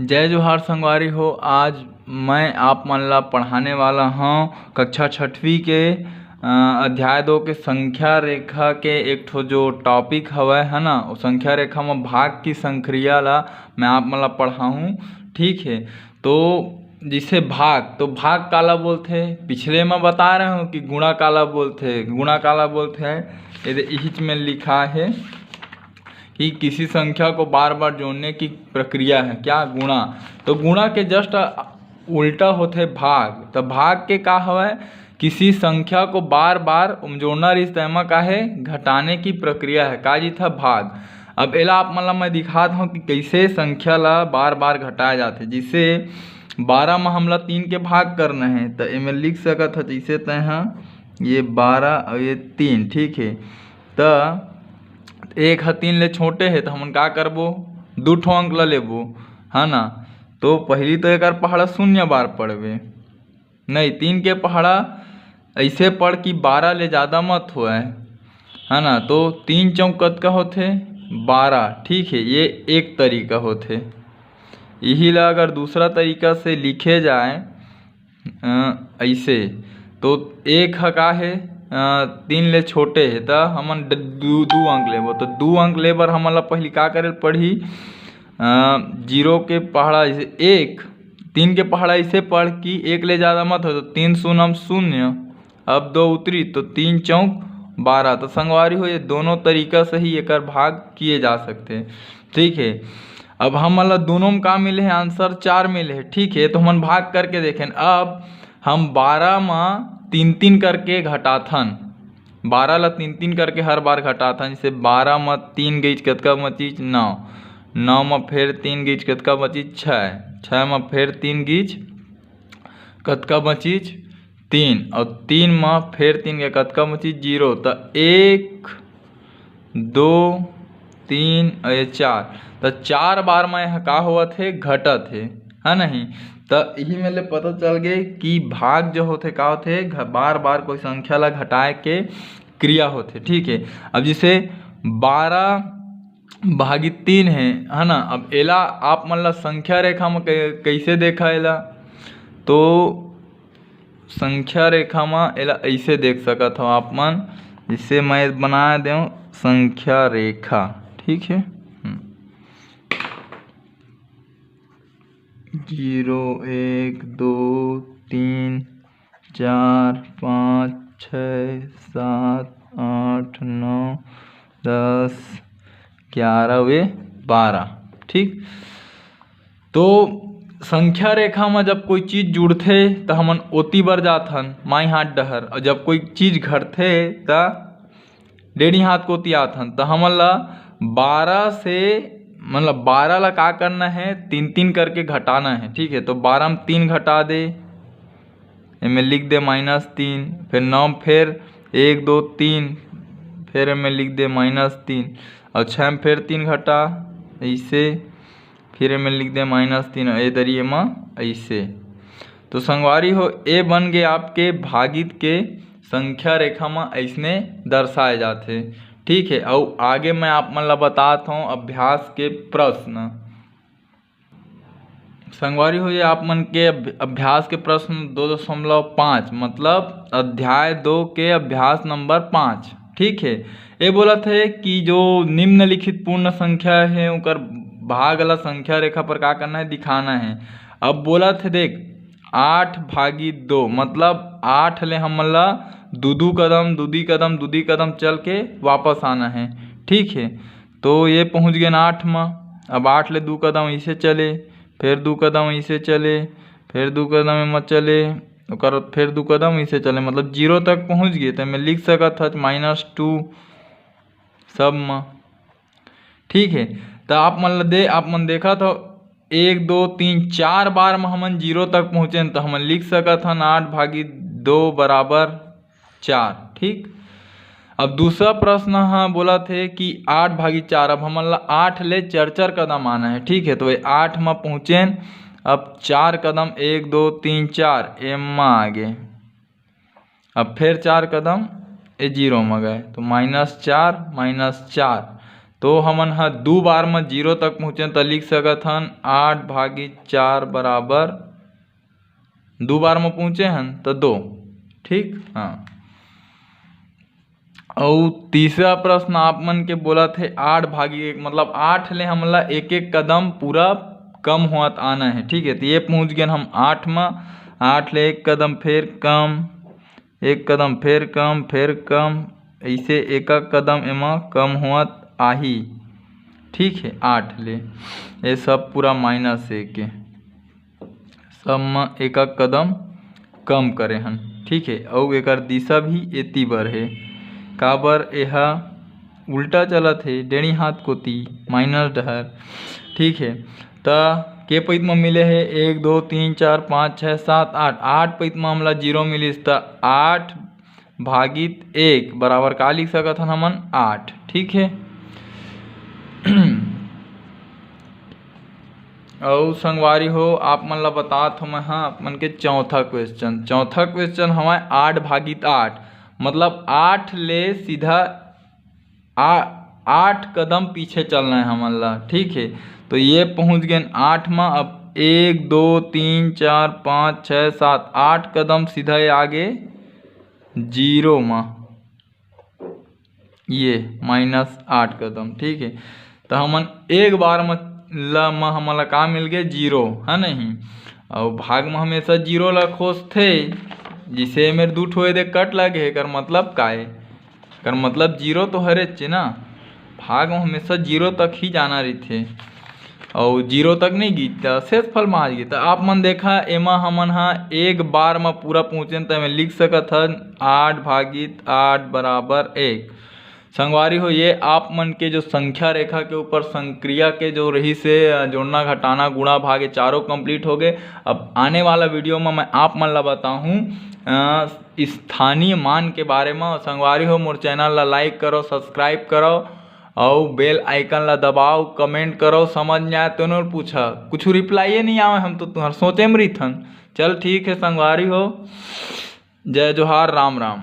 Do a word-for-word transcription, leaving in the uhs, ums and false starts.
जय जोहार संगवारी हो, आज मैं आप मन ला पढ़ाने वाला हूँ कक्षा छठवीं के, अ, अध्याय दो के संख्या रेखा के एक ठो जो topic हवय, है ना, वो संख्या रेखा में भाग की संक्रिया ला मैं आप मन ला पढ़ाहूँ। ठीक है, तो जैसे भाग, तो भाग काला बोलथे? पिछले मैं बता रहे हूँ कि गुणा काला बोलथे। गुणा काला बोलथे? ये दे, इहिच में लिखा है कि किसी संख्या को बार बार जोड़ने की प्रक्रिया है क्या गुणा। तो गुणा के just उल्टा होथे भाग। तो भाग के का हवय? किसी संख्या को बार बार जोड़ना रहिस, त एमा का है? घटाने की प्रक्रिया है। का चीज था? भाग। अब एला आप मन ला मैं दिखात हूँ कि कैसे संख्या ला बार बार घटाया जाथे। जैसे बारह में हमला तीन के भाग करना है, तो एमे लिख सकत हो जैसे तय हा, ये बारह और ये तीन, ठीक है। त एक ह तीन ले छोटे हे, त हमन का करबो? दू ठो अंक ल लेबो, है ना? तो पहली तो एकर पहाड़ा शून्य बार पड़बे, नहीं, तीन के पहाड़ा ऐसे पढ़ कि बारह ले ज़्यादा मत होए, है ना? तो तीन चौक कतका होथे? बारह। ठीक है, ये एक तरीका होथे। यही ला अगर दूसरा तरीका से लिखे जाए, अ, ऐसे, तो एक ह का हे, अ, तीन ले छोटे हे, त हमन ड-, दू, दू अंक लेबो। तो दू अंक ले बर हमन ला पहिली का करे ल पड़ही? अ, जीरो के पहाड़ा जैसे एक, तीन के पहाड़ा ऐसे पढ़ कि एक ले ज़्यादा मत हो, तो तीन शून्य शून्य, अब दो उतरी तो तीन चौक बारह। तो संगवारी हो, ये दोनों तरीका से ही एकर भाग किए जा सकते हैं। ठीक है, अब हमन ला दोनों में का मिले है? Answer चार मिले है। ठीक है, तो हमन भाग करके देखें। अब हम बारह में तीन तीन करके घटाथन, बारह ला तीन तीन करके हर बार घटाथन। जैसे बारह में तीन गई कतका बचिस? नौ। नौ में फेर तीन गई कतका बचिस? छः। छः में फेर तीन गई कतका बचिस? तीन। और तीन में फेर तीन के कतका बचिस? जीरो। त एक, दो, तीन और ये चार। त चार बार में यह का होवत हे? घटत हे, है नहीं? त यही में ले पता चल गए कि भाग जो होथे का होथे? घ-, बार बार कोई संख्या ला घटाए के क्रिया होथे। ठीक है, अब जैसे बारह भागी तीन है, है ना? अब एला आप मन ला संख्या रेखा में कै-, कैसे देखा एला? तो संख्या रेखा में एला ऐसे देख सकत हो आप मन, जिससे मैं बना देव संख्या रेखा। ठीक है, हम्म। जीरो, एक, दो, तीन, चार, पाँच, छः, सात, आठ, नौ, दस, ग्यारह वे बारह। ठीक, तो संख्या रेखा में जब कोई चीज जुड़थे, त हमन ओती बर जाथन, माई हाथ डहर, और जब कोई चीज घटथे, त डेढ़ी हाथ कोती आथन। त हमन ला बारह से, मतलब, बारह ला का करना है? तीन तीन करके घटाना है। ठीक है, तो बारह में तीन घटा दे, एमे लिख दे माइनस तीन, फिर नौ में फेर एक, दो, तीन, फिर एमे लिख दे माइनस तीन, और छः में फेर तीन घटा, ऐसे, फिर एमे लिख दे माइनस तीन, ए दरी एमा ऐसे। तो संगवारी हो, ए बन गए आपके भागित के संख्या रेखा में ऐसने दर्शाए जाथे। ठीक है, अउ आगे मैं आप मन ला बतात हूँ अभ्यास के प्रश्न। संगवारी हो, ये आप मन के अभ-, अभ्यास के प्रश्न दो दशमलव पाँच, मतलब अध्याय दो के अभ्यास नंबर पाँच। ठीक है, ये बोलत है कि जो निम्नलिखित पूर्ण संख्या है, ओकर भाग ला संख्या रेखा पर का करना है? दिखाना है। अब बोलत है, देख, आठ भागी दो, मतलब आठ ले हमन ला दू दू कदम, दू दी कदम, दू दी कदम चल के वापस आना है। ठीक है, तो ये पहुँच गए आठ में। अब आठ ले दू कदम ऐसे चले, फिर दू कदम ऐसे चले, फिर दू कदम एमा चले, ओकर बाद फिर दू कदम ऐसे चले, मतलब जीरो तक पहुँच गए। तो मैं लिख सकत हच माइनस टू सब में। ठीक है, तो आप मन ल दे, आप मन देखत हो, एक, दो, तीन, चार बार में हमन जीरो तक पहुँचेन, तो हमन लिख सकत हन आठ भागी दो बराबर चार। ठीक, अब दूसरा प्रश्न ह बोलत हे कि आठ भागी चार, अब हमन ला आठ ले चार चार कदम आना है। ठीक है, तो ये आठ में पहुँचेन, अब चार कदम, एक, दो, तीन, चार, एम में आ गए। अब फिर चार कदम ए जीरो में गए, तो माइनस चार, माइनस चार, तो हमन ह दू बार म जीरो तक पहुँचेन, त लिख सकत हन आठ भागी चार बराबर दू बार म पहुँचे हन, त दो। ठीक, हाँ। अउ तीसरा प्रश्न आप मन के बोलत हे आठ भागी एक, मतलब आठ ले हमला एक एक कदम पूरा कम होत आना हे। ठीक है, तो ये पहुँच गेन हम आठ म, आठ ले एक कदम फेर कम, एक कदम फेर कम, फेर कम, ऐसे एक एक कदम एमा कम होत आही। ठीक है, आठ ले ये सब पूरा माइनस एक के सब म एक एक कदम कम करे हन। ठीक है, अउ एकर दिशा भी एती बर हे, काबर एहा उल्टा चलत हे, डेढ़ी हाथ कोती माइनस डहर। ठीक है, त के पइत म मिले हे एक, दो, तीन, चार, पाँच, छः, सात, आठ, आठ पइत म हमला जीरो मिलिस, त आठ भागित एक बराबर का लिख सकत हन हमन? आठ। ठीक है, अउ संगवारी हो, आप मन ला बतात हो मैं, हाँ, आप मन के चौथा क्वेश्चन, चौथा क्वेश्चन हवय आठ भागित आठ, मतलब आठ ले सीधा आ आठ कदम पीछे चलना है हमन ला। ठीक है, तो ये पहुँच गेन आठ म। अब एक, दो, तीन, चार, पाँच, छः, सात, आठ कदम सीधा ये आगे जीरो म, ये माइनस आठ कदम। ठीक है, तो हमन एक बार म ला म हमन ला का मिल गे? जीरो, है नहीं? अउ भाग म हमेशा जीरो ला खोजथे, जिसे मेर दू ठो एदे कट लगे हे, एकर मतलब का हे? एकर मतलब जीरो तो हरेच हे ना, भाग म हमेशा जीरो तक ही जाना रहिथे। अउ जीरो तक नहीं गिस त शेष फल म आ गे। त आप मन देखा, एमा हमन ह एक बार म पूरा पहुँचेन, त एमे लिख सकत हन आठ भागित आठ बराबर एक। संगवारी हो, ये आप मन के जो संख्या रेखा के ऊपर संक्रिया के जो रहिस हे, अ, जोड़ना, घटाना, गुणा, भाग, ये चारों complete हो गए। अब आने वाला video में मैं आप मन ला बताहूँ, अ, स्थानीय मान के बारे में। संगवारी हो, मोर channel ला like करो, subscribe करो, अउ bell icon ला दबाओ, comment करो, समझ नहीं आए तो नोर पूछा, कुछ reply ये नहीं आवे, हम तो तुम्हार सोचे में रहिथन। चल ठीक है संगवारी हो, जय जोहार, राम राम।